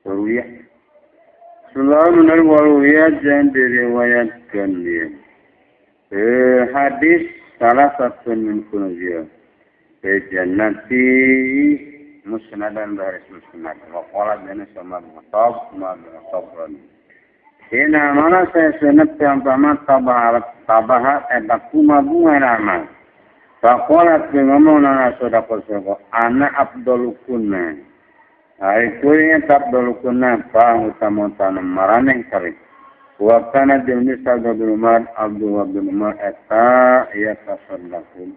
Ruya. Selalu menaruh waruya dan diriwayatkan dia. Hadis salah satu min kunuzil. Jannati musnadan baris musnad. Wa qala dana sama Khattab ma bin Khattab. Hina mana saya sunat yang pertama tabahat eta kuma bunga nama. Faqalat ngomong nana sedekah sedekah ana abdulukunna. Ai kuring eta abdulukunna pang utama tanam maraneh kali. Wa kana bin Abdul Umar Abdul bin Umar eta ya tasaddaqu.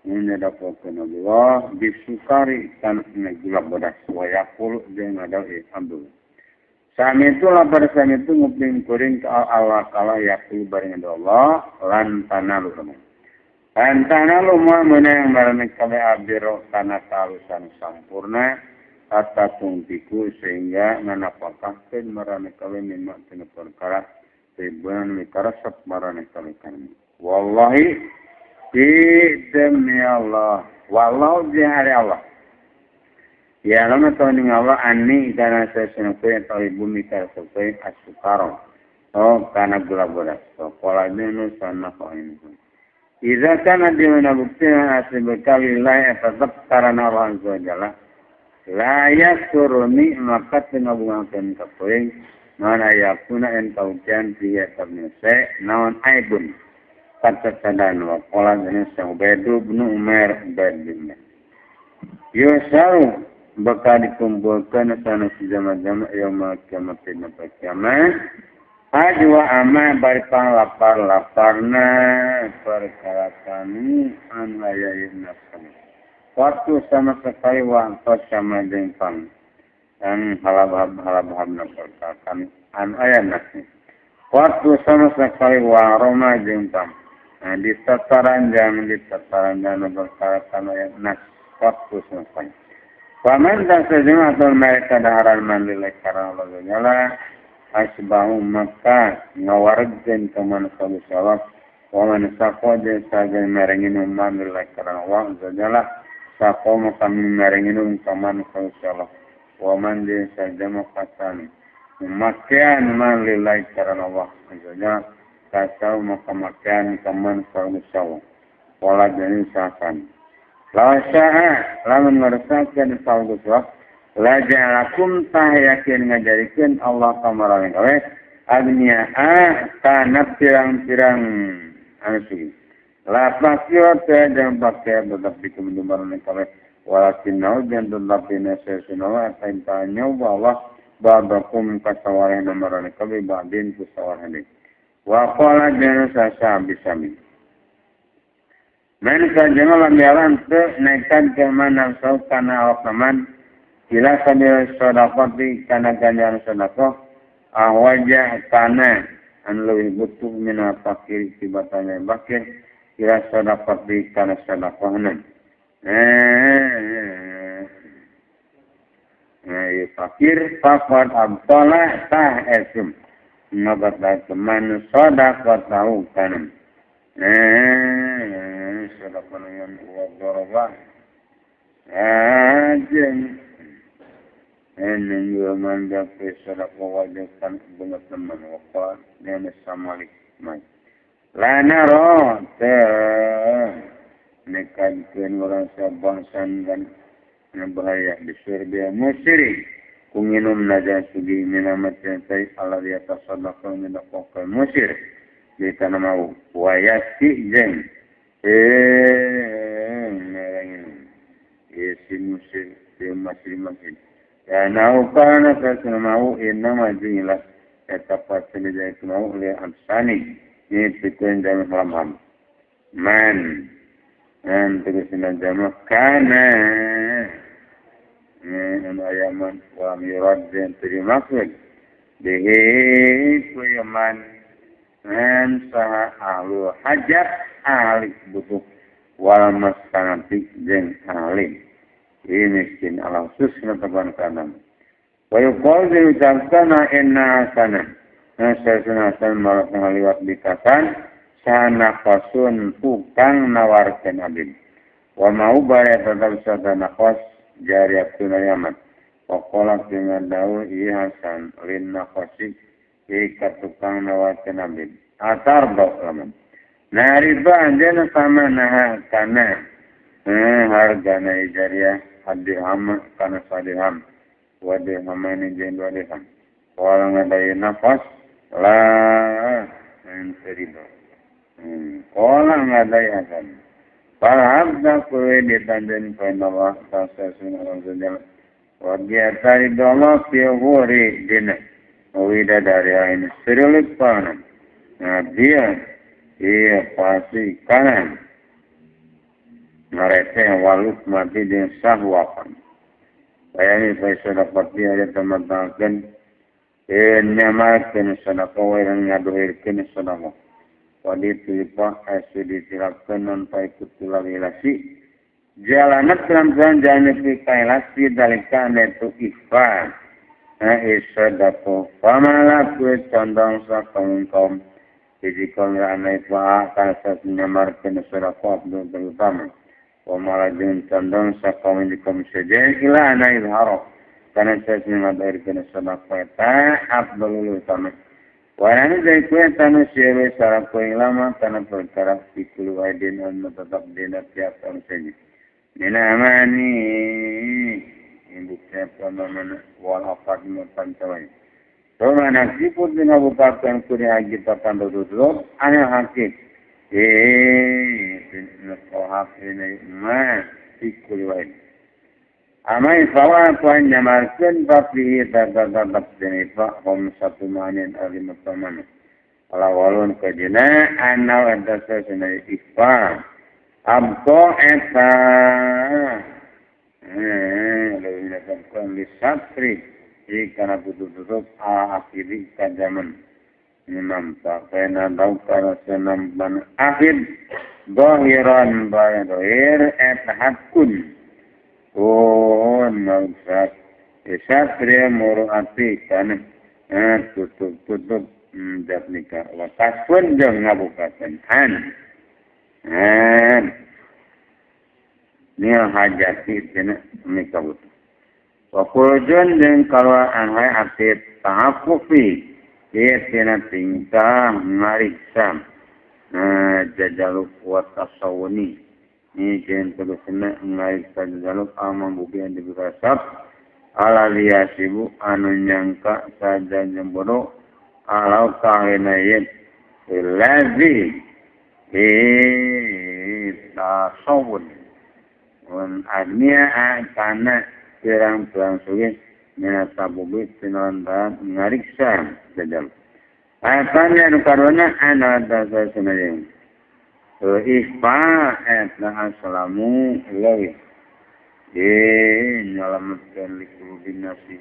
Ini dapat Allah disukari tan gula bodas wa yaqulu jeung ada Abdul. Sami itu lapar sami itu nguping kuring ke Allah kala yaqulu bareng Allah lan tanalu kamu. Lan tanalu ma menang bareng kabe abiro kana kalusan sampurna hatta tungtiku sehingga nganapakahkeun marane kabe mimma tina perkara ribuan mikarasep marane kabe kami. Wallahi di demi Allah, walau di hari Allah. Ya lama tahu ning Allah ani karena saya senang tahu bumi karena saya asukaro. Oh karena gula bodas. So pola ini sana kau ini. Iza kana di mana bukti asli bekali lah tetap karena Allah Azza Jalla. La yasuruni maka tingabungakeun ka kuring mana yakuna en kaukian dia tabnese naon aibun. Kata sadan wa qala ini Ubaid bin Umar Ubaid bin Yusaru bakal dikumpulkan sana si jama-jama yaumul kiamat dina kiamat ajwa ama baripang lapar-laparna perkara kami an layayin nafsu waktu sama sekali waktu sama jengpang dan halab-halab perkara kami an ayan nafsu waktu sama sekali wa roma jengpang. Nah, di tataran jangan perkara kami yang nas waktu sama sekali. Paman dan sejumlah atau mereka daharan mandilai karena Allah Jalla asbahu maka ngawargen ke mana sabu sawab waman sako jasa merengin mandilai karena Allah Jalla sako maka merengin ke mana sabu sawab waman jasa jama katan makian mandilai karena Allah Jalla kasau maka makian ke mana sabu sawab wala jenis sakan la sya'a lamun ngeresakeun sawu la ja'alakum tah yakin ngajarikeun Allah kamarane kabeh agnia kana pirang-pirang anu sugi la fakir teh jeung pakai tetap dikumendumarane kabeh walakin naujan tetap dina sesuna ta nyoba Allah ba'dakum kasawarehna marane kabeh ba'din kusawarehna wa qala jana sasa bisami Men sajana lambiaran te nekan ke mana sau kana awak naman ila sabil sedekah kana ganjaran sedekah awajah kana an leuwih butuh mina fakir tibatana bakir ila sedekah kana sedekahna fakir faqad abtala tah esum ngabat teman sedekah tahu kana sedekah yang wa daraba ajeng enen yo manda pe sedekah wajakan bunga teman wa dene samalik mai la naro te nekankeun urang sabangsan dan bahaya di surga musyrik kunginum naja sugi minamat yang sai Allah dia tasaddaqa min aqwal musyrik di tanah mau wayasi jeng merangin isi musir di masih ya naukana sasana mau inna majilah eta pasti dijai mau li amsani ini pikuin jamu haram man an tegasna jamu kana an ayaman wa yurad dan terima bihi kuyaman an saha ahlu hajat ahli butuh wal maskanati jeung ahli ini miskin ala khususna teban kanan wa yuqal diucapkan inna sana nasasuna san malah ngaliwat bikasan sana qasun tukang nawarkeun abdi wa mau bare tetap sadana qas jariyatun yaman Waqala dengan dawu ieu Hasan lin naqasi ka tukang nawakeun abid atardo lamun nah riba anjeunna sama naha kana hargana ijariah dirham kana sadirham wa dirhamani jeung dua dirham wala ngadai nafas la riba qala ngadai Hasan farhabda kuwe ditanjen fa Allah tasasuna wa jalla wa bi'atari dollah fi ghuri dina wida dari ini serilik panan nah dia iya pasti kanan ngarete waluk mati jeung sahwakan bayani fa dapat dia ada teman-teman nyamarkeun sedekah we ngadohirkeun sedekah wadi tilipa asu ditilapkeun non paikut tulawilasi jalanat pelan-pelan jalan nepi kailasi dalika netu ikhfa isadaqo famala kuwe condong sa kaum hiji kaum rana ikhfa kana nyamarkeun sedekah abdul terutama wa malajun condong sa kaum hiji kaum sejen ila ana izharo kana ngadohirkeun sedekah eta abdul utama warani dari kue tanu siwe sarakoing lama karena perkara fikul waidin anu tetap dina tiap tahun saja. Nina amani induknya pemana wal afad mutan cawai. Pemana siput dina bukakan kuri haji papan duduk aneh hakik. Nasuhak ini ma fikul waidin. Amai fawa puan nyamarkeun papi tetap dina hom satu manin ali mutaman. Ala walun kajina anau eta sasana ifa. Abqa eta leuwih datangkeun li satri kana tutup akhiri ka zaman. Nampak kana dau kana senampan akhir zahiran zahir eta hakun. Oh, maksud satria muruati kana tutup-tutup jat nikah wa kasfun jeung ngabukakeun an nil hajati cenah nikah wa khurujun jeung kaluar an hayati ta'affufi ieu cenah tingkah ngariksa jajaluk wa tasawuni ini jangan terusna ngariksa jajaluk amang bukian dibikasap ala liyasibu anu nyangka saja jeung bodoh alau kahena yen lazi tasawun wan agnia kana pirang-pirang suge mina tabubi tinolantaran ngariksa jajaluk apanya anu kadona ana dasar jeung ikhfa etna assalamu leuwih nyalametkeun likulubin nafsi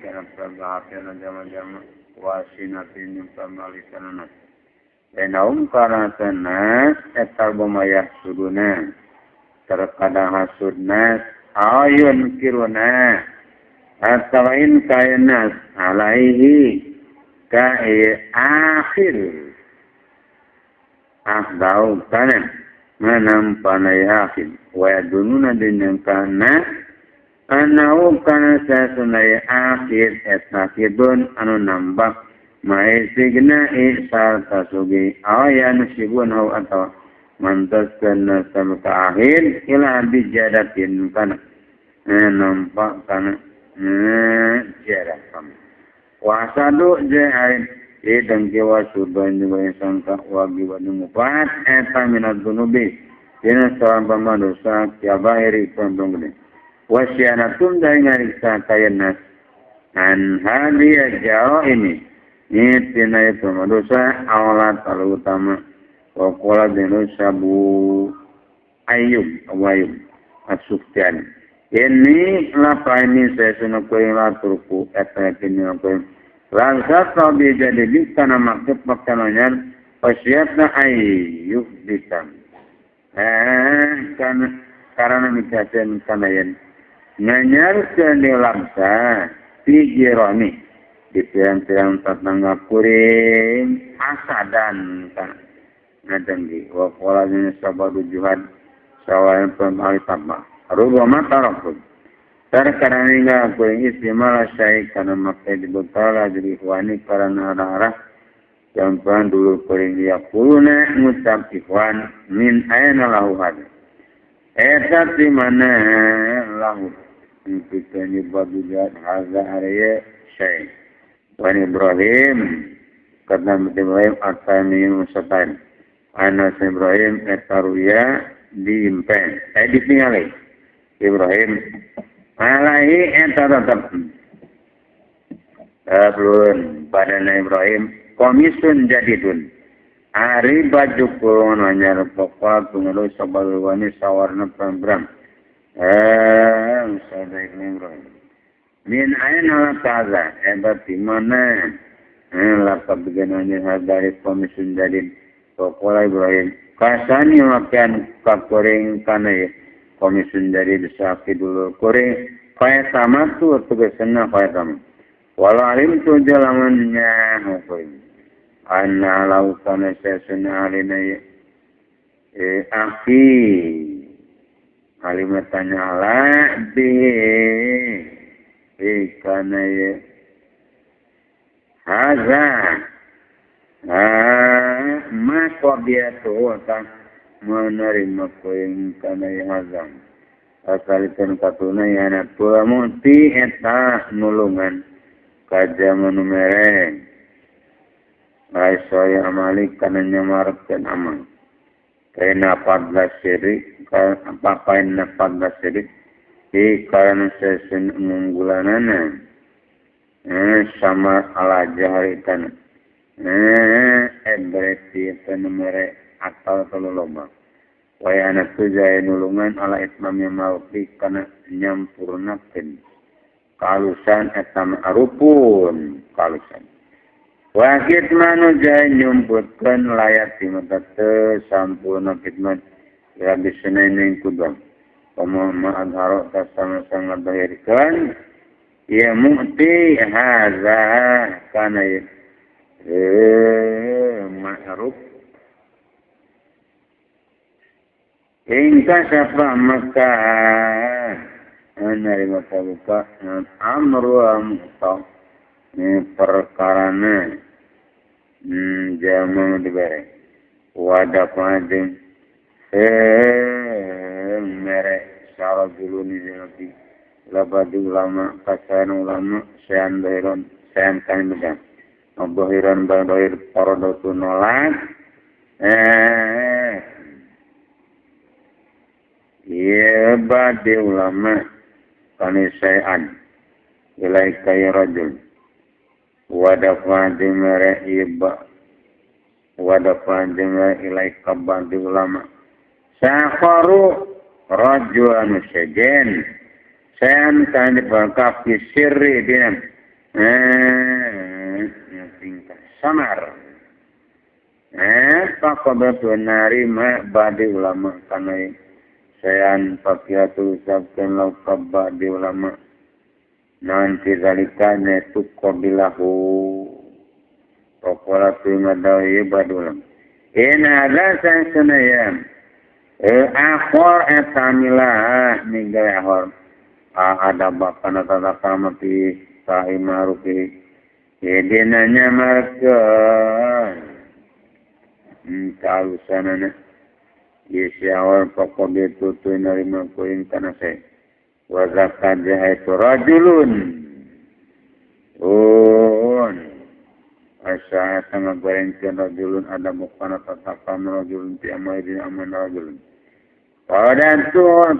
kana perhatian jama-jama wasinatin pamalisanana enaum karena tenas etal bomayah suduna terkadang hasudnas ayun kiruna atawain kaenas alaihi kae akhir ahdau kana menampanai akhir wa yadununa din kana anau kana sasunai akhir etnakidun anu nambah maisigna isar tasugi ayan sibun hau atau mantaskan sama ka akhir ila bijadatin kana nampak kana jarak kami wasadu jain dengki wasudan juga yang sangka wagi wadu mufaat eta minat dunubi dina seorang pemadosa kiabahiri pondong gede wasyanatum dari ngariksa kayenas an hadiah jauh ini ini tina itu pemadosa awalat al utama wakola dinu sabu ayub abu ayub as-sufyan ini lapa ini saya sunukui laturku eta kini aku Langsa tabi jadi kana maksud pakananya wasiatna ayyub bikam kan karena mikasen kanayen nganyarkeun langsa pijironi di pirang-pirang tetangga kuring asadan kan ngadenggi wa qala min sabadu juhad sawayan pemali tambah rubama tarakun Tarkana ninggal kuring istimalah syai kana make dibetala jadi ikhwani karena arah-arah jampan dulu kuring yaquluna ngucap ikhwan min aina lahu hada eta di mana lahu kita nyebut hadza ariya syai wan Ibrahim kata Ibrahim atani musatan anas Ibrahim etaruya diimpen ditingali Ibrahim alaihi eta tetep belum badana Ibrahim komisun jadidun ari baju kurungan anyar pokok tunggu sabalwani sawarna perang-perang saudara Ibrahim min aina ta'ala hebat di mana lapap begananya dari komisun jadid Pokola Ibrahim kasani makan kakuring kana ya komisun dari disaki dulu kuring kaya sama tu tugasna kaya sama walau alim tu jalamannya hukum anna lau kana sesuna alina ya akhi alimatanya ala bi kana ya haza ma qabiatu ta menerima koin kana hazam asalikeun katuna yana muti eta nulungan kajaman mere ai amali kana nyamarkeun amal kaina 14 syirik apa kaina 14 syirik di karena sesun unggulanana sama ala jahari kana berarti mere atau telu loba wayana tujaya nulungan ala itmamnya mauti kana nyampurnakeun kalusan eta arupun kalusan wa kitmanu jaya nyumputkeun layat dimata teu sampurna kitman ya bisnaini kudang komo ma adharo tasama-sama dahirkeun ya mu'ti hadza kana ya ma'ruf ingka sapa maka menerima tabuka amru amta ini perkarana jamu dibere wadah pading mere sarajulun jalati labadi ulama kasan ulama sean bahiron sean kan bedang bahiran bahir parodatu nolak ya badi ulama kanisaian ilaika ya rajul wadafa dimere iba wadafa dimere ilaika badi ulama sakharu rajulan sejen sayan kan dipangkap sirri dina tingkah samar pakobatu narima badi ulama kana sayan pakiatu ucapkan lau badi ulama nanti zalikanya tu qabilahu pokola tu ngadawi badi ulama in hadza sanaya akhor etamilah ninggal akhor ada bakana tata kamati sahi marufi Edinanya marka kalusanana Isyawal pokok ditutuin narima kuin kana saya wa zakat jahaitu rajulun un asa tanga gorengkeun rajulun ada mukana tatapam rajulun ti amaidin aman rajulun pada tuh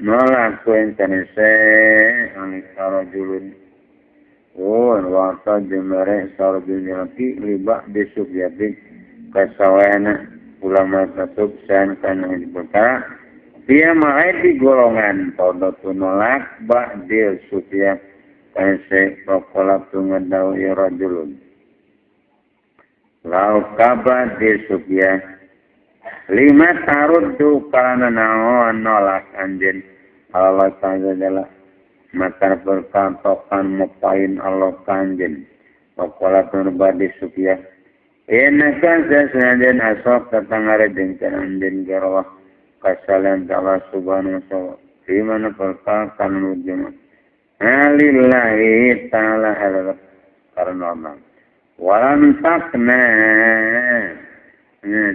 nolak kuin kana saya anisa rajulun un wasa jemere sarjun jalaki liba besuk yatik kasawana ulama satu san kana dibeta dia mae di golongan todo nolak ba'dil sufya kanse pokola tungadau ya rajulun lau kaba di sufya lima taruddu karena naon nolak anjeun Allah ta'ala jalla maka berkantokan mupain Allah kanjen pokola tunbadi sufya enakan sesuatu asok tetangga dengkan anjen garwah kasalan Allah subhanahu wa ta'ala Di mana perkara kan mujma lillahi ta'ala karena Allah walam takna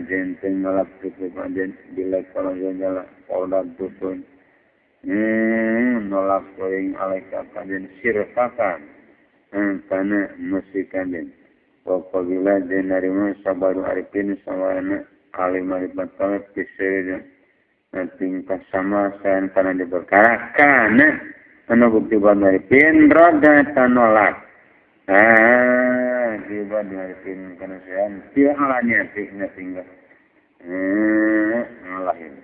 jenteng nolak tutup ajen bila kalau jalan kalau tutun nolak kuring alaika kajen sirfakan kana musikan den wa qabila den narima sabaru arifin sawarna alim arifat talab kisir tingkah sama sayan kana di perkara kana anu bukti arifin roda tanolak tiba arifin kana sayan ti alanya ti tinggal lahir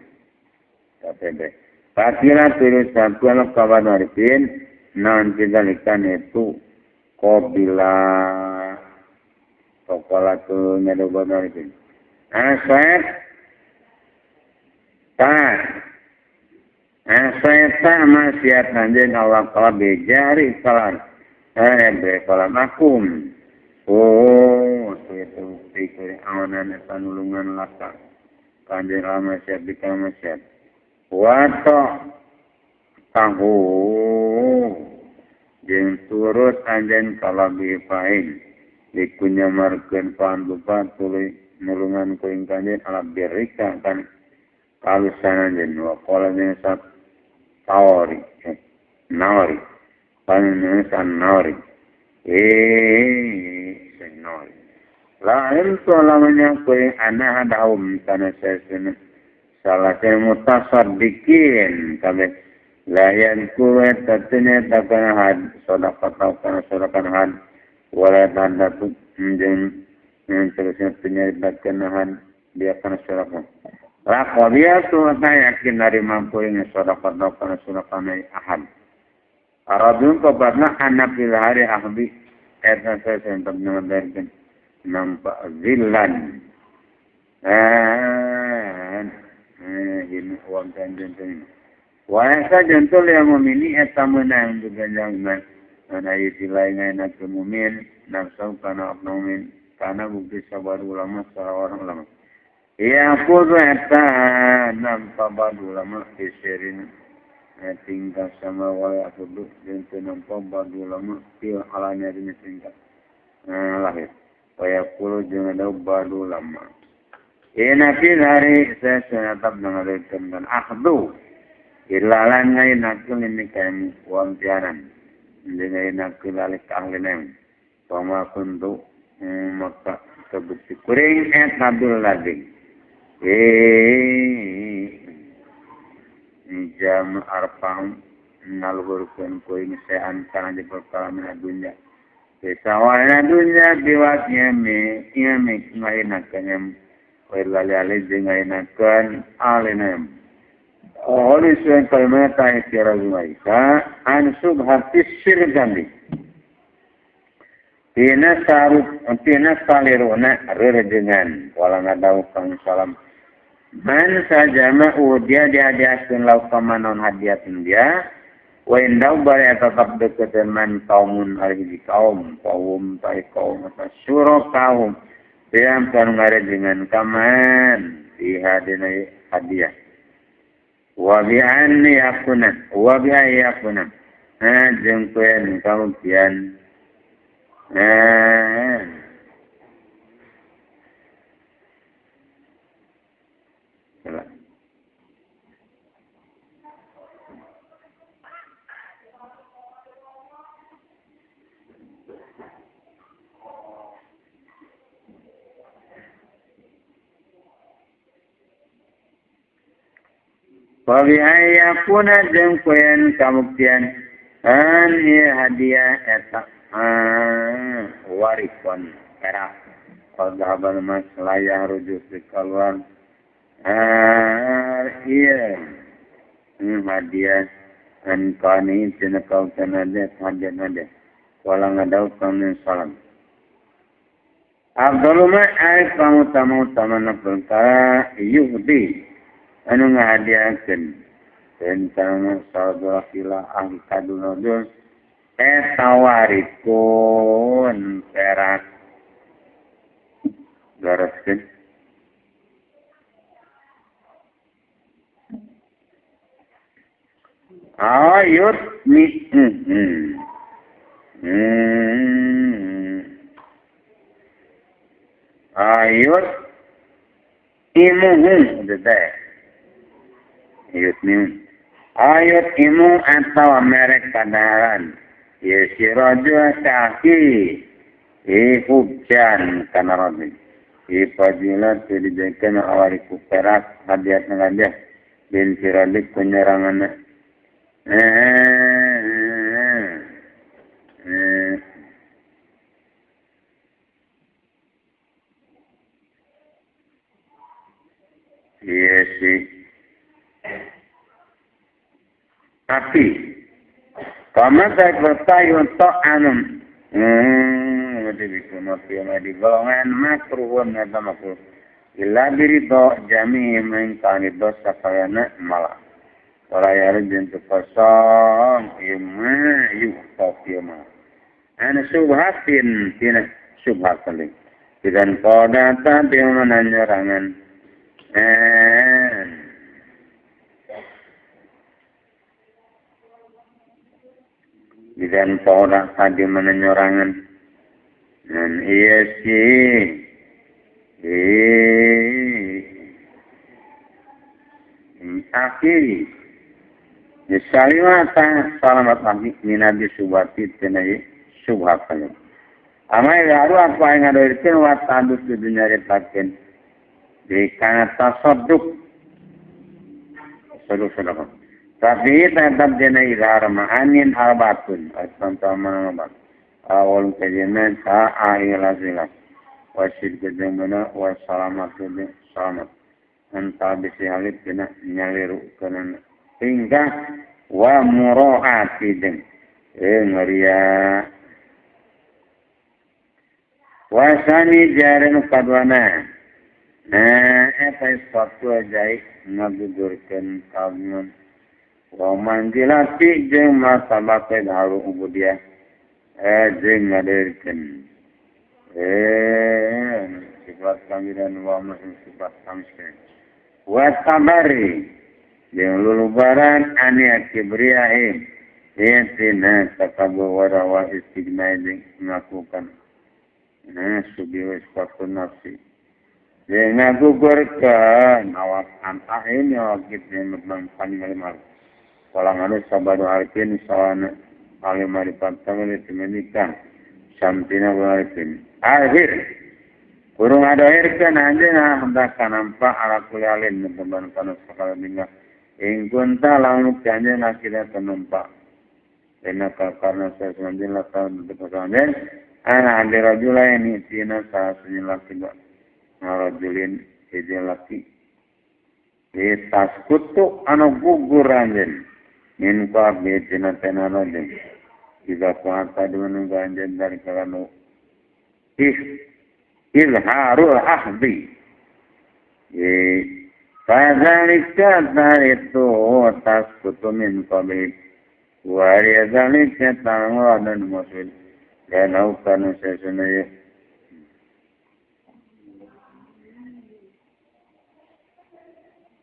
tapi Pakira tulis satu anak kawan arifin nanti dalikan itu kobila tokola tu nyadoba arifin asat ta asat maksiat anjeun Allah ta'ala bejari kalan be kalan akum oh itu pikir awanan eta nulungan laka kanjeng maksiat bika maksiat wato tahu jeung turut anjeun kalabi pain dikunyamarkeun pandupa tuluy nulungan ku ing kanjeng ala birika kan kalusan anjeun wa qala jeung sat tawari nawari pan nawari nawari lain solamanya kuring ana hadaum kana sesuna salah mutasaddiqin kabeh layan kuwe tatnya takana had sedekah kana sedekah had wala tandatu jeung terusnya penyaribatkeun had dia kana sedekah raqabiyatu ta yakin dari mampu ing sedekah kana sedekah ahad aradun qabarna anak fil hari ahbi eta saya sentak nampak zillan ini uang kanjeng Wasa jentul yang mumini eta meunang juga jangan ana istilah ngaina ke mumin nafsu kana mumin kana bukti sabar ulama salah orang ulama ya kudu eta nampa badu ulama disirin tingkah sama wala kudu jeung teu nampa badu ulama fil alanya dina tingkah lahir waya kudu jeung ada badu ulama ina fi hari saya tetap mengajarkan dan akhdu ilalan ngai nakil ini kami uang tiaran ngai nakil alik ahli pama kuntu maka terbukti kuring tabul lading jam arpang ngaluhurkeun kuring sean kana di perkara dunya sawana dunya biwat nyame nyame ngai nakil lali-ali jeung ngaenakeun alinem oleh sebab kalimat ta'ira zumaika an subhatis sirgandi tina saruk tina saliruna rerejengan wala ngadau kang salam man sajama udia dihadiahkeun lauk kamanon hadiatun dia wa indau bare tetap deketan man kaumun ari kaum kaum tai kaum syurakaum yang kan ngarejengan kaman dihadina hadiah wa bi an yakuna wa bi yakuna jeung kuen kamukian Wabi ayakuna jeung kuen kabuktian an ieu hadiah eta warikon perak qadhaban mas layah rujuk keluar ieu hadiah an kani cenah kautana hadiah wala ngadau kamun salam Abdul ma ay pangutama-utama perkara yuhdi anu ngahadiahkeun tentang saudara sila ahli kadunodun tawarikun perak gareskeun Ayut mi ayut imuhu teh ayut mi ayut imu atau merek kadaran ya si rajul saki hujan kana rajul ipajila dijadikan awariku perak hadiah hadiah bin siradik penyerangan iya sih tapi kamu tak bertayun ta'anum di golongan makruhun atau makruh illa biridho jami mengkani dosa kayana malah wala yarjun kosong ima yuqaf yama ana subhatin tina subhat kali dan qadata bi menanyarangan dan qadata di menanyarangan dan iya sih akhiri salimata salamat lagi minabi subhati tenai subhatnya amai garu apa yang ada itu wat tandus di dunia retaken di kana tasadduk saduk tapi tetap dena izhar ma'anin arbaatun atau mana awal kejadian ta akhir wasid kejamana wassalamat salamat anta bisi halid kena nyaliru kana hingga wa muraati jeung ngariya wasani jaren kadwana eta satu ajai ngagugurkeun kagungan wa manzilati jeung martabat haru ubudiah jeung ngadirkeun sifat kami dan wa sifat kami wa tabari jeung lulubaran ania kibriyahi tina takabu warawa istighna jeung ngakukan subi wasfatu nafsi jeung ngagugurkeun awak anta ini awak kitu mutlang paning walang anu sabadu arifin sawana alim arifat tamil menikah samtina arifin akhir kurung adohirkeun anjeun hendak kanampa ala kulli alin teman kana sakala tinggal ing kunta lamun anjeun akhirnya tenumpak enaka karena saya anjeun lakukan betul ana andi rajulaini tina salah laki rajulin hiji laki taskutu anu gugur anjeun min qabi tina tenana jeung jika kuata dengan anjeun dari kalanu izharul ahdi fadzalika itu taskutu min qabi wa dzalika ta'awan musil dan kanu sesunaya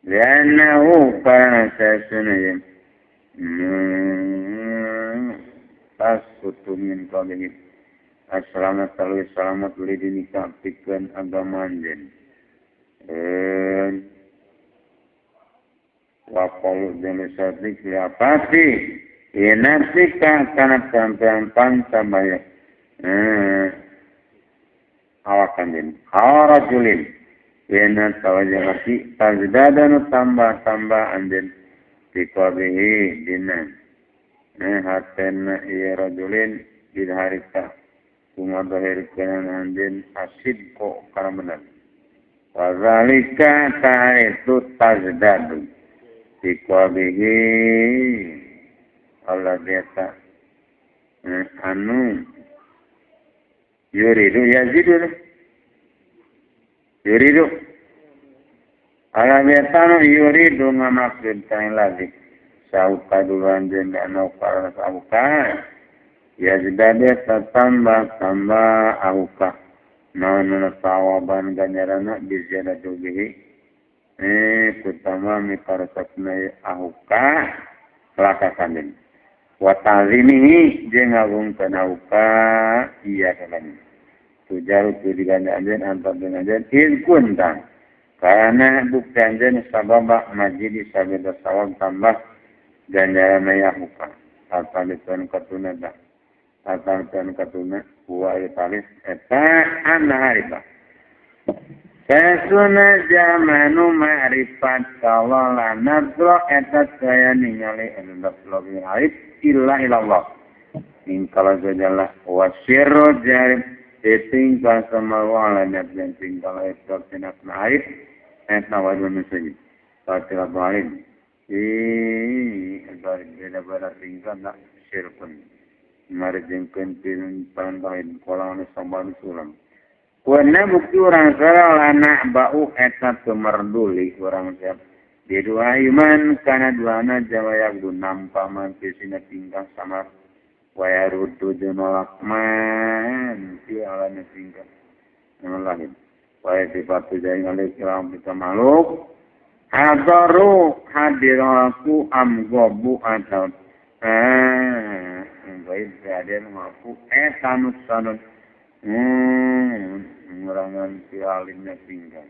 li'annahu kana sesunaya taskutu min qabi assalamu alaikum selamat lidinika pikeun agama anjeun wa qalu jeung sadik ya pasti inasika kana pampan samaya awak anjeun rajulin yen tawajjahati tazdadanu tambah-tambah anjeun biqabihi dina hatena ieu rajulin bidharika kumadahirkeun anjeun asidqo kana bener wa zalika ta'tu tazdadu biqabihi Allah biasa anu yuridu yazidu yuridu Allah biasa anu yuridu ngamaksud kana lagi sauka duluan jeung anu karena sauka yazdadu tambah tambah auka naon sawaban ganjaranna biziyadatu bihi kutama mikarasakna ahuka laka kanjen wa ta'zimihi jeung ngagungkeun auka iya kana tujaru tu diganja anjeun antar jeung anjeun in kunta karena bukti anjeun sababa majidi sabeda sawab tambah ganjaran yahuka tatalitan katuna da tatalitan katuna wa talis eta anna hariba Sesuna zamanu ma'rifat Allah la nadra eta saya ningali anu lagi harif illa ilallah in kala jalah wa sirru jarib tingkah sama wala dan tingkah itu tindak naif eta wajib saja fatira barin dari beda-beda tingkah nak sirkun marjengkeun tin pandahin kolang samban sulam. Wana bukti orang salah lana bau eta kemerduli orang siap di dua iman karena duana jawa yang nampa man sina tingkah samar waya rudu jenolak man si alana tingkah nolahim waya sifat tujaing alih kiram kita makhluk hadaru hadiraku amgobu atau gaib hadir ngaku eta nuksanun ngurangan si alimnya tinggal.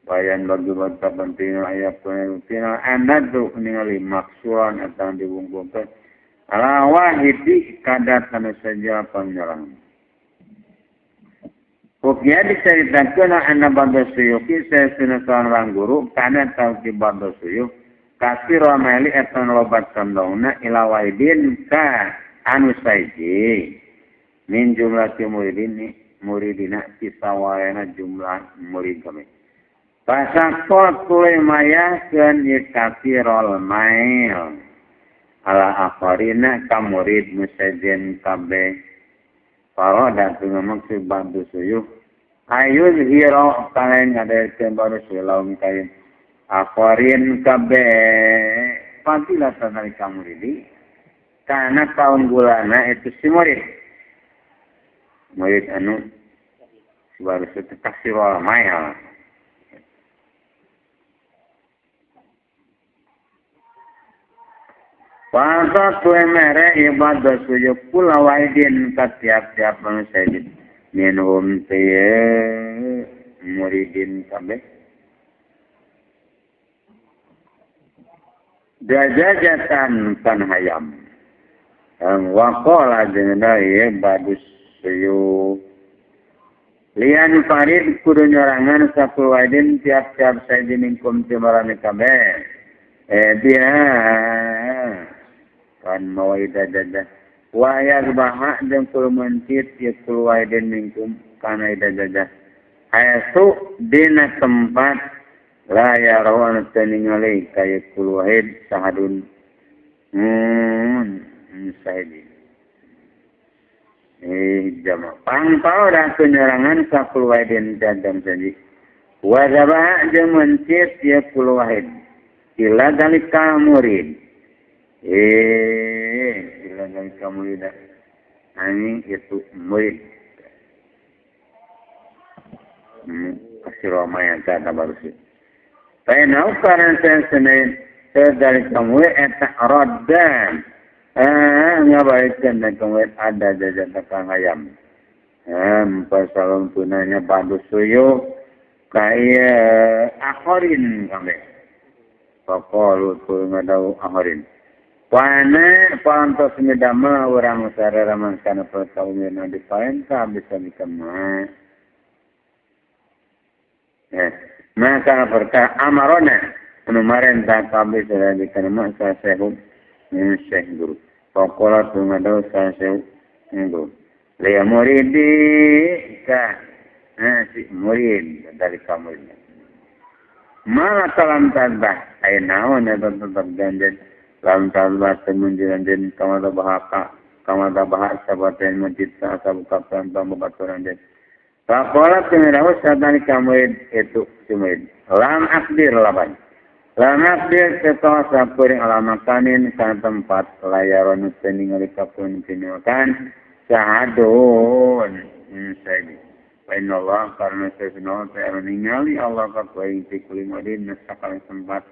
Bayan bagi bangsa penting ayat penting anadu ningali maksuan atau dibungkuskan ala wahidi kadar anu saja pangeran. Pokoknya diceritakan anak bangsa suyuki saya seorang guru karena tahu ki bangsa suyuk kasih romeli atau lobat kandongna ila wahidin ka anu saiji min jumlah muridin muridina kisawayana jumlah murid kami. Pasakot tuluy mayahkeun ieu kafirul mail ala akharina ka murid musajen kabeh. Paroda teu maksud bantu suyuh ayun hiro kalain ngadaekeun baru sulaum kain akharin kabeh fadilah sanari ka muridi karena kaunggulana itu si murid. Murid anu baru kasih mail. Pasal tuh mere ibadah sujud pula wahidin ka tiap-tiap manusia minhum teh muridin kabeh. Dajajatan kan hayam. Waqala jeung badus suyu lian farid kudu nyorangan sapul waidin tiap-tiap saidin ingkum timarani kabeh dia kan mawaida dadah wa yasbaha jeung kudu mencit ya kul waidin minkum kana ida dadah hayasu dina tempat la yarawan teu ningali kaya kul wahid sahadun sahidin jama pangpau dah penyerangan sapul wahidin dadam saji wajabah jeung mencit ya kul wahid ila dalika murid ila dalika murid ani itu murid kasih romaya kada baru sih Fainau karena senen dalika murid eta raddan ngabaikeun dan kemudian ada jajan tekang ayam. Pasalon tunanya badu suyu kaya akhorin kami. Pokolu tu ngadau akhorin. Pane pantos midama urang sarara mangkana perkawinan di parentah bisa dikema. Maka perkara amarona anu marentah kabeh sudah dikema sasehum Syekh guru. Pokola tu ngadau saseu guru. Lia muridi ka si murid dari kamu ini. Mala kalam tabah ay naon eta tetep ganjen lam tabah temunjiran den kamada bahaka kamada bahak sabaten mencipta sabuka pantang babaturan den. Pakola tu ngadau sadani kamu itu si murid. Lam akdir laban. Lama dia setelah sapuring alamakanin kana tempat layaron ningali kapun tinokan sahadun saidi. Wa inna Allah karena sesuna ta'ala ningali Allah ka kuing ti kuli murid nasakal tempat.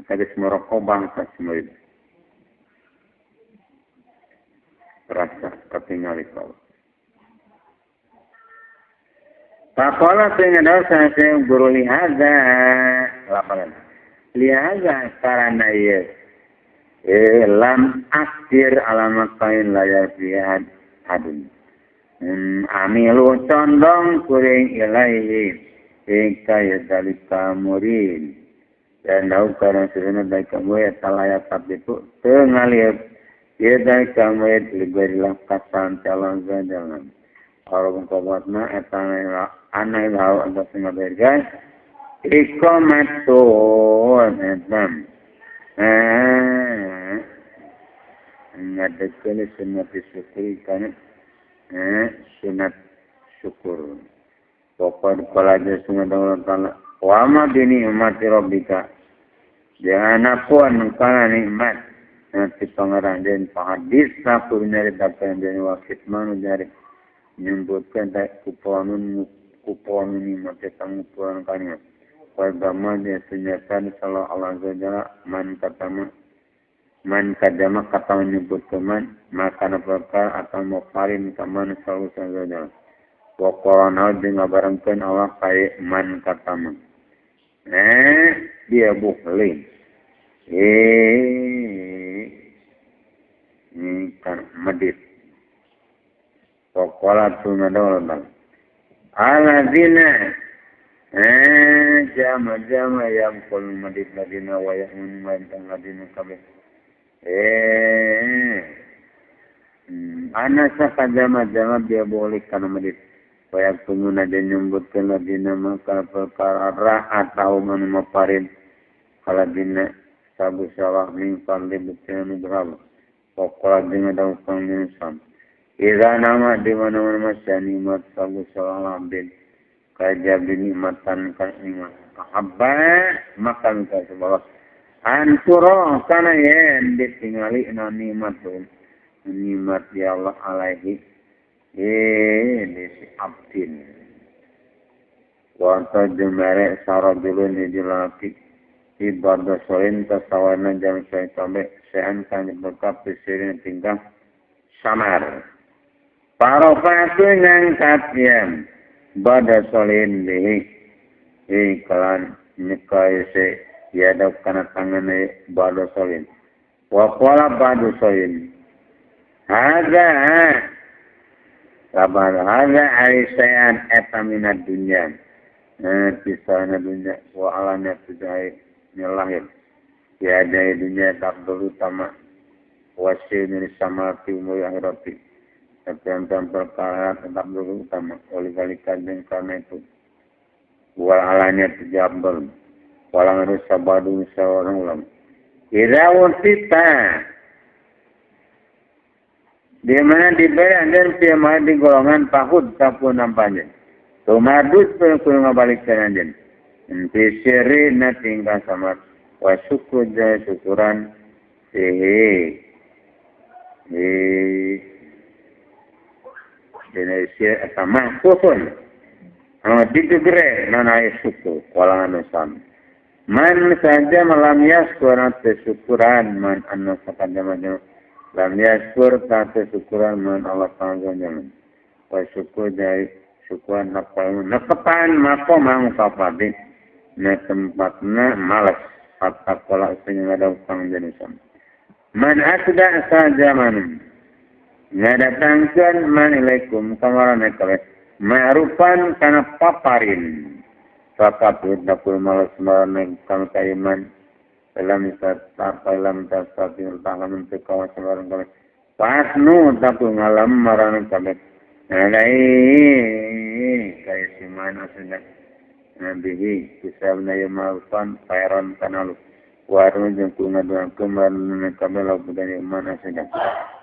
Kades muraqabah ka si murid. Rasa katingali ka Allah. Faqala sehingga saya guru lihaza lapangan. Lihaza karena ieu lam akhir alamat kain layar pihak adun. Amilu condong kuring ilaihi ing kaya dalika murid. Dan lau karena sebenarnya dari kamu ya talaya tapi itu tengalir. Ya dari kamu ya liberilah kasan calon jalan. Orang kobatna eta anai lau atau singabergan ikomatun etam. Ngadekkeun sunat syukuri kana sunat syukur. Pokok kala aja sunat Allah Ta'ala. Wa ma bi ni'mati rabbika. Jangan pun kana nikmat nanti pangeran den hadis sapu nyaritakeun den wasit manu jari menyebutkan tak kuponun kuponun nikmat tangupuran kanya. Wargama dia senjata salah Allah Jalla man katama man kadama kata menyebut teman maka perkara atau mufarin kaman selalu saja. Wa qarana jeung ngabarengkeun Allah kae man katama. Dia buhlin. Ini kan medit. Pokola tunadol aladzina jama-jama yang kul medit ladina wa ya'mun wa ladina kabeh. Ana sakajama-jama dia boleh kana medit. Wa yaktumuna den nyebutkeun ladina maka perkara atau manu maparin kaladina sabu salah min fadli buktian berapa. Pokola jeung ada upang sam. Iza nama di mana-mana masya nikmat sabu salah abdin kajabi nikmatan kan nikmat ahabba makan ka sebab anturo kana yen ditingali na nikmat tu nikmat ya Allah alaihi di abdin wa tajmare sarajulun hijlati ibadah solin tasawana jam saya sampai sehan kan berkap disirin tingkah samar parofatu ngangkat yang bada solin bihi iklan nyekai se yadab kana tangane bada solin wa qala bada solin hadza labar hadza arisayan eta minad dunya pisana dunya wa alana tujai lahir ya dari dunia takdul utama wasil min samati umur akhirati tentang perkara tetap dulu utama oleh kali kajeng karena itu wal alanya tijabel walang harus sabadu seorang ulama idza utita di mana diberi dan pihak di golongan pahud sapu nampaknya tumadut pun kudu ngabalikkeun anjeun fi sirri na tingkah samar wa syukur jaya syukuran fihi Indonesia sama kufun digegere nana syukur walangan sam man saja malam yaskur syukuran man anna sakadama lam yaskur ta syukuran man Allah ta'ala jangan wa syukur jaya syukuran naqal naqpan maqam mukafadin na tempatna malas hatta qala sing ada utang jenisan man asda saja man ngadatangkeun man ilaikum kamarana kabeh ma'rufan kana paparin fakatut dapur malas marana kang kaiman dalam dalam tasati ta'lamun tekawa sabarang kabeh pasnu dapur ngalam marana kabeh alai kaya siman asda nabihi kisabna ya ma'rufan khairan kanalu warung jeung ngaduankeun marana kabeh labudan iman asda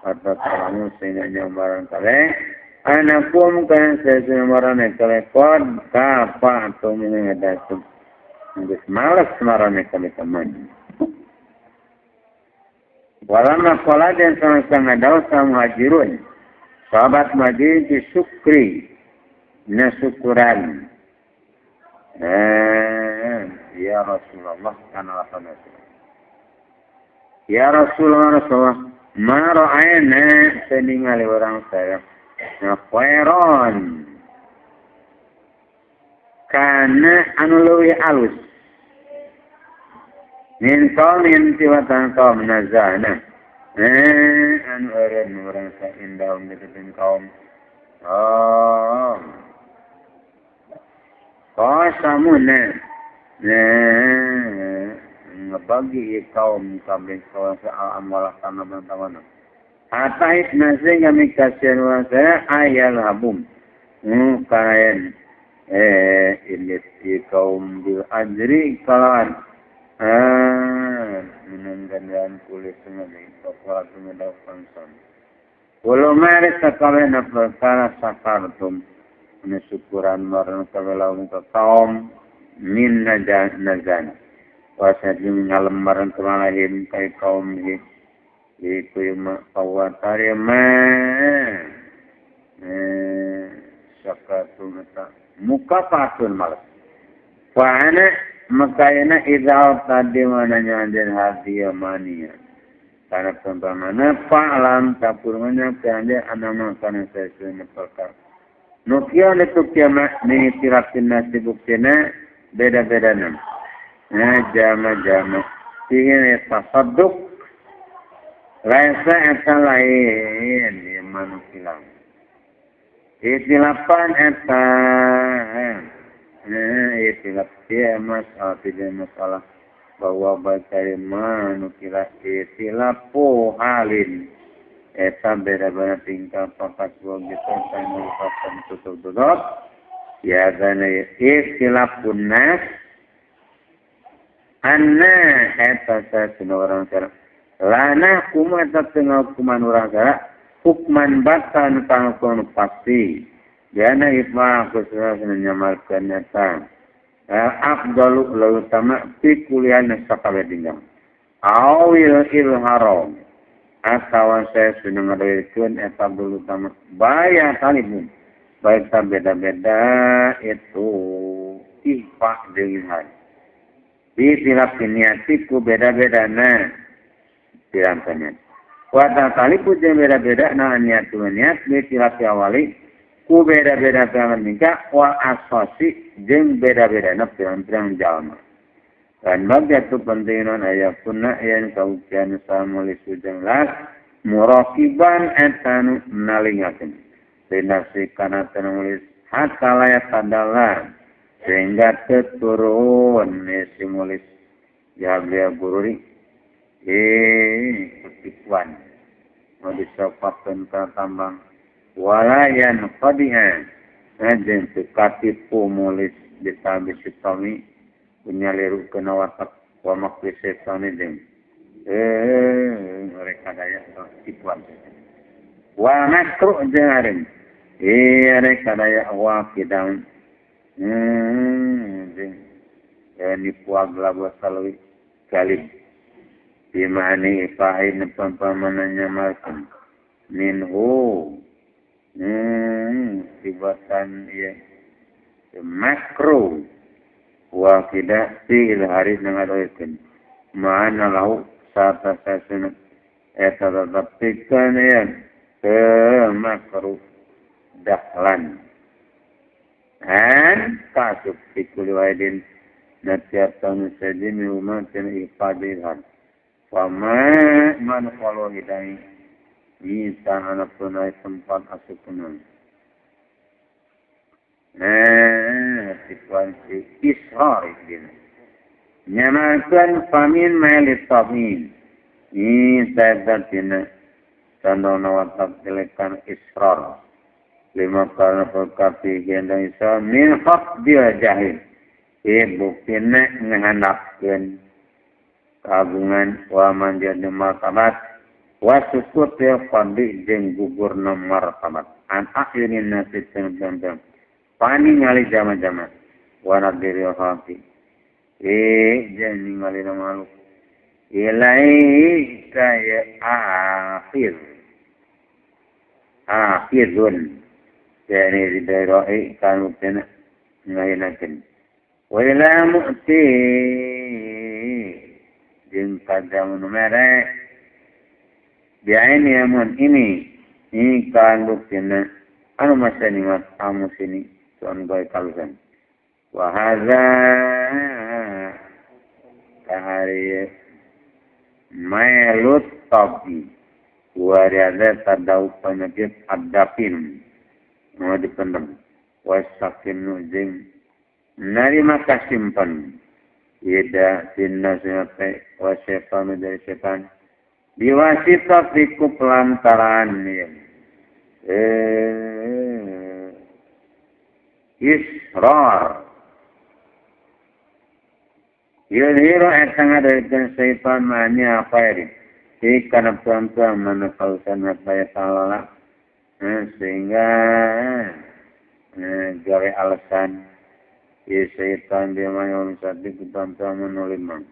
atau talamu sehingga nyambaran kale anakum kan sesuatu kale kod kapa atau menghadapi geus malas marane kale teman walama qala dan sama-sama dausa muhajirun sahabat muhajirin disyukri nasukuran ya Rasulullah kana lapan. Ya Rasulullah Rasulullah ma ra'ayna seningali orang saya khairan kana anu leuwih alus min qaumin tiwatan kaum nazana anu eureun urang saindahum ditepin kaum oh qasamuna ngebagi kaum kabeh kaum al-amwalah kana bantawana hatta nasi kami kasihan urang saya ayal habum kaen ini kaum bil ajri kalawan minangganyan kulit sungai pakuat sungai pansan walau mari sakabeh perkara sakartum syukuran marang kabeh ka kaum min nazana wasajim ngalem marang kemalahim kai kaum iki iku ma kawatarima sakatum ta mukafatun malas wa ana makayana idza tadi mananya anjeun hadiya mania kana pempamana fa'lam tapurmanya kande anama kana sesuna perkara nukia letuk kiamat ni tirapin nasi buktina beda-beda nam nah jama-jama sihir tasadduk laisa eta lain di manusilang itilapan eta itilap dia masalah tidak masalah bahwa baca manukila itilapu halin eta beda-beda tingkah pakas gitu merupakan tutup-tutup ya gana ikhtilafun nas anna eta sasuna orang cara lana kuma eta tengah hukuman orang cara hukman batan tangkon pasti jana ifah khususnya menyamarkan eta afdalu lalu tama fi kuliah nasakabe tinggal awil ilharom asawan saya sudah ngadoikeun eta dulu tama baya talibun baik beda-beda itu ihfa jeung ilhar di tilap niati ku beda-beda na pirang-pirang wa talibu jeung beda-beda na niat niat di tilap awali ku beda-beda pirang tingkah wa asasi jeung beda-beda na pirang-pirang jalma. Dan bagi itu penting non ayat punna yang kaukian samulis ujang las murakiban etanu nalingaken tinasi kana tenulis hatta layat tadalan sehingga teturun si mulis ya beliau gururi ketipuan mau disopakeun ka tambang walayan qadiha jeung katipu mulis ditabis sitomi punya liru kena watak wa makri setan jeung mereka daya tipuan wa makru jarin mereka daya wa kidang jeung nipu aglabu salwi galib bimani fa'in pampamananya malkum minhu tibatan ya makru wa tidak fi ilhari nangadoikeun ma'ana lahu sata sasuna eta tetepikeun ya ke makruh dahlan an kasub fi kulli wahidin natiatan sajimi umatin ifadilhan fama man qalu hidai bisa anak punai tempat asupunan situasi israr ini nyamakan famin malit tamin ini sayatina tandona watak telekan israr lima karena perkapi gendang israr min haq dia jahil buktina ngehandapkeun kagungan wa manjad martabat wa sukut ya fadi jeung gugurna martabat an ahyunin nasi teng pani ngali jama-jama wa nadiri hati jeung ningali makhluk ilaika ya akhir akhirun yani ridai kanu tena ngainakeun wa ila mu'ti jeung ka nu mere biaini amun ini ikan buktina anu masani mat amu sini tuan gawe kalusan wa hadza kahari melut topi wariada tadau penyakit adapin mau dipendem wasakin nujing narima kasimpan ida tinna sinate wasetan dari setan diwasita fiku pelantaran ya. Israr yudhiru etang dari syaitan ma'ani khairi ikan tuan-tuan mana kausan apa ya ta'ala sehingga gawe alasan ya syaitan dia mayon sati tuan-tuan menulimang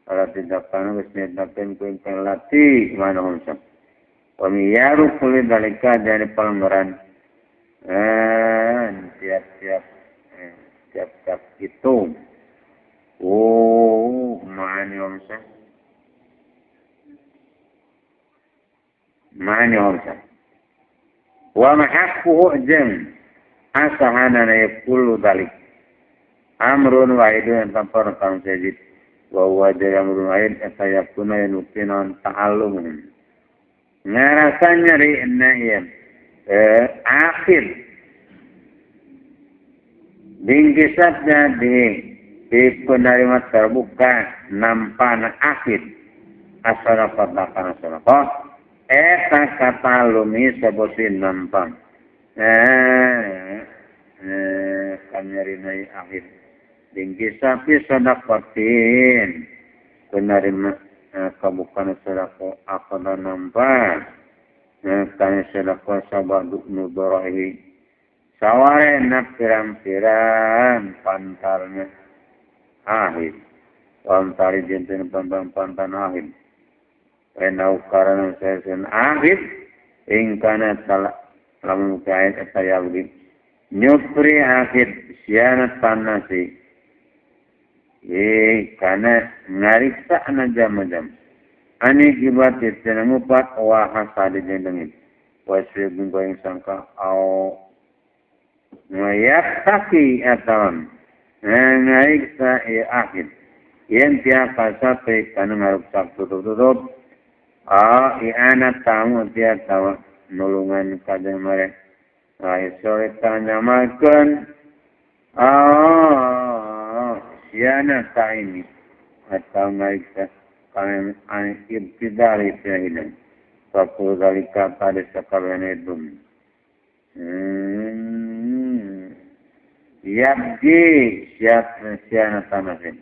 kalau tidak kana wis netaken ku ingkang lati mana homsa wa miyaru kulli dalika dari pelanggaran tiap-tiap tiap-tiap itu oh ma'ani homsa ma'ani homsa wa mahaqquhu jam asahana yaqulu dalik amrun wahidun tanpa kang sejid wa huwa amrun wahid sayakuna yanukinon ta'allum ngarasa nyeri na ieu akhir bingkisatnya di penerima terbuka nampana akhir asarapat bahkan asarapat eta katalumi sebutin nampang kanyari akhir bingkisapi sadapatin penerima kabukan sedekah akada nampak kanya sedekah sabadu nudorohi saware na pirang-pirang pantarnya ahid pantari jinten pantang pantan ahid enau karana sesen ahid ingkana salah lamun kait eta yahudi nyupri ahid sianat panasi karena ngariksa ana jam-jam ani gibat tina ngupat wa hasadi jeung dengit wa sieun goeng sangka au ngayataki atawan ngariksa ieu akhir yen tiap kasape kana ngaruksak tutup-tutup a iana tamu tiap tawa nulungan kadang mare ai sore tanyamakeun a siana taimi atau ngariksa kana an ibtidari jahilan fakul zalika pada sakabehane dum yabdi siap siana tanasin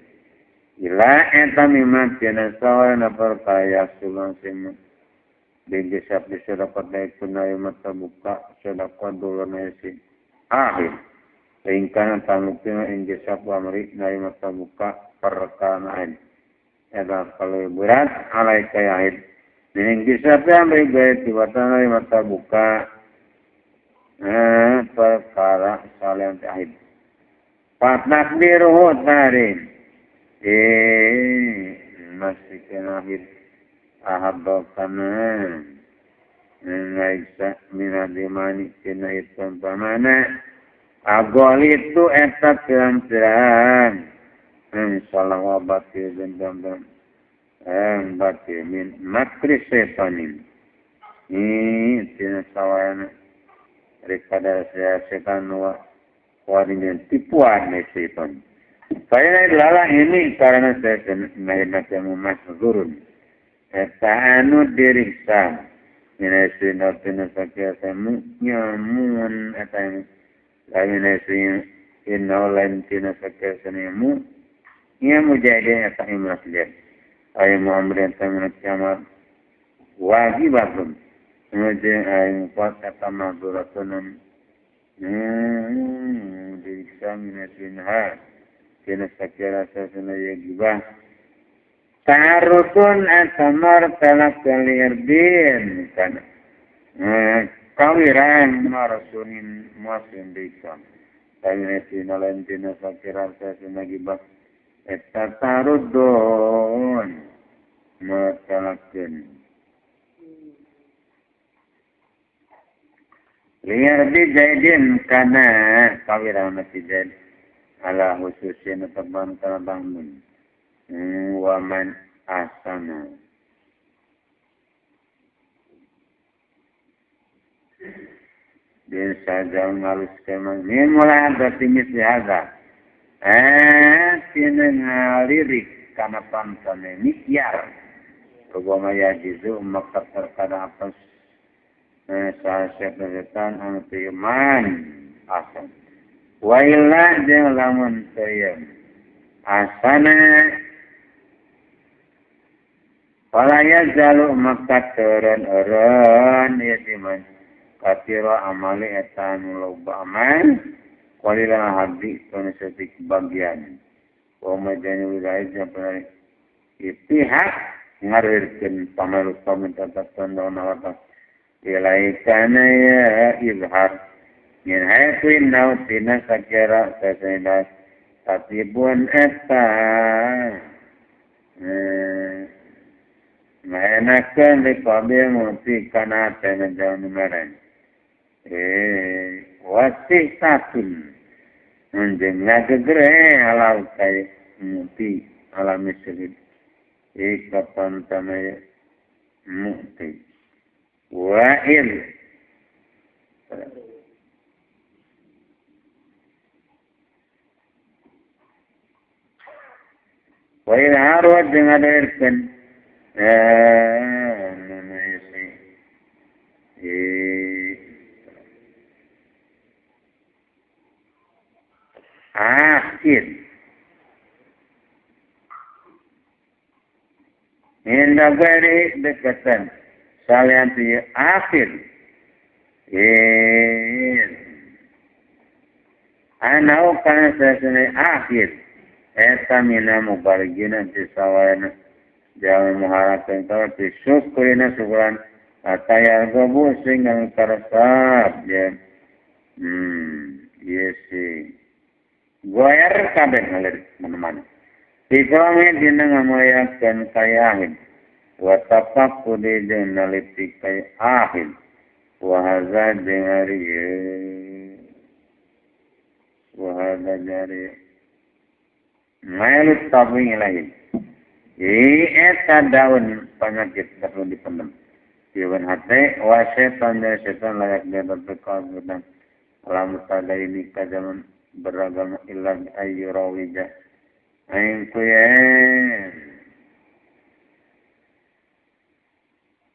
ila eta mimma tiana sawana perkaya sulang simu bingki siap disedapat naik kunai mata buka sedekah dulurna si akhir ingkana tanglukina ingki siap amri nai mata buka perkara eta kalau berat alaika yahid ingki siap amri gae tiba nai mata buka perkara saleh ahid fatnakbiruhu tarin masih kena ahid ahabba kana ngaiksa minadimani kena itu pamana agol itu eta pirang-pirang salah wabati dendam bati min makri setanin ini tina sawana daripada setan wa warinya tipuan setan. Saya lala ini karena saya naik masgurun. Eta anu diriksa minasi tina sakia semu nyamun eta lain inna lain tina sakia semu nyamu jadi eta imraslian ay muamrin tamina kiamat wajibatun muje ay muqat eta mahduratun diriksa minasi ha tina sakia sasana yagibah Tarutun atamar talak kalirdin kana kawiran marasunin muasin dikam tanginesi nalentina sakirar sasana gibah eta tarudun matalakeun liar di Zaidin kana kawirana si Zaid ala khususin teban kana bangun wa man asana bin saja ngaluskeun min mulai berarti misli hadza tina ngalirik kana pantane mikyar rubama yajizu maka terkadang atas saha anu teu asan wa illa jeung lamun teu asana fala yazalu maka teureun-eureun ieu timan katira amali eta anu loba amal qalila hadi kana saeutik bagian wa majani wilayah jeung pihak ngarirkeun pamalu paminta tanda nawata ilaikana ya izhar min haitsu innahu tina sakira sasana tatibun eta maenakeun liqabil muti kana tena jalan meren wasih satun anjeun ngagegere ala kai muti ala misli ikapan tanaya muti wa'il wa'il harwat dengan airkan akhir inda ghairi dekatan salian ti akhir anau kana sasane akhir eta mina mubarigina ti sawayana jangan mengharapkan kalau ti syukurina syukuran ataya gobu sehingga karesap ya yes goer kabeh ngalir mana-mana ikrame dina ngamuliakeun kayahin wa tafaqqudi jeung naliti kay ahid wa hadza jeung ari wa hadza jari mailut tabi ilahi eta daun penyakit perlu dipendem iwan hate wa setan dan setan layak dia bertekad dan alam tada ini kajaman beragama illa ayyurawija aing kuyen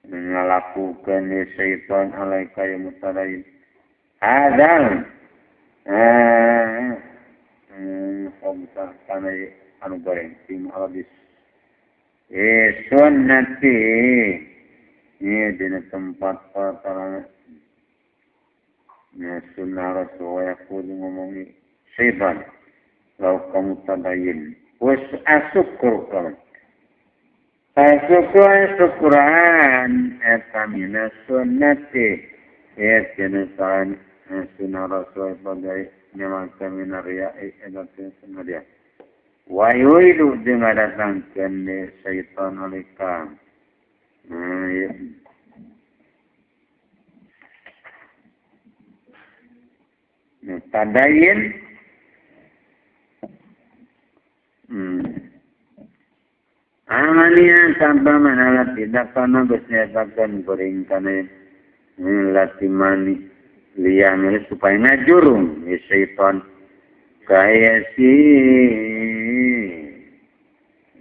ngalakukeun syaitan alaika ya mutadain hadal khamsa kana anu goreng tim habis sunnati ini dina tempat para ya sunnah rasul yaqulu ngomongi syaitan lau kamu tadayin was asukur kamu syukur syukuran eta mina sunnati ya jenusan sunnah rasul sebagai nyaman mina riya eta sunnah dia wa yuridu jeung ngadatangkeun syaitan alika tadayin amania tanpa manala tidak karena bersenjatakan goreng karena latimani liang supaya ngajurung syaitan kaya si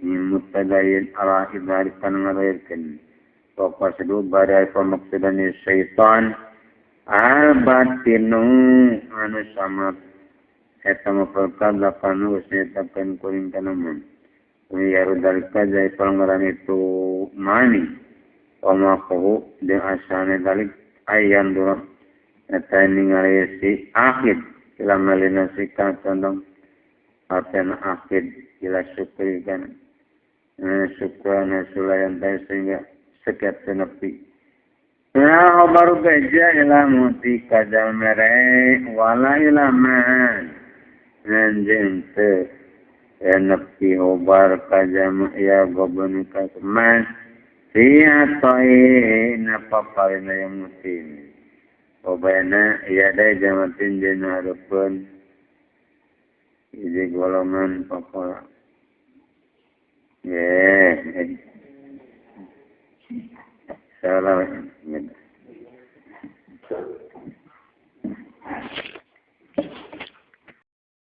mutadayin ala idhari panangarairkan pokok badai pemaksudan syaitan al-batinu anu sama eta maperkad lapanu bersenjatakan goreng kanamun wiyaru dalika jai pelanggaran itu mani wa maqahu jeung asane dalik ayan dura eta ningali si akhid ila malina sika condong aten akhid ila syukri kan syukrana sulayan teh sehingga sekiat tenepi ya baru beja ila muti kadal mere wala ila man nanjen teh Ya nepi hobar ka jama ya gobon ka man fi atoi napa parina yang musim Obayana ya dai jamatin dina hareupeun hiji golongan papola.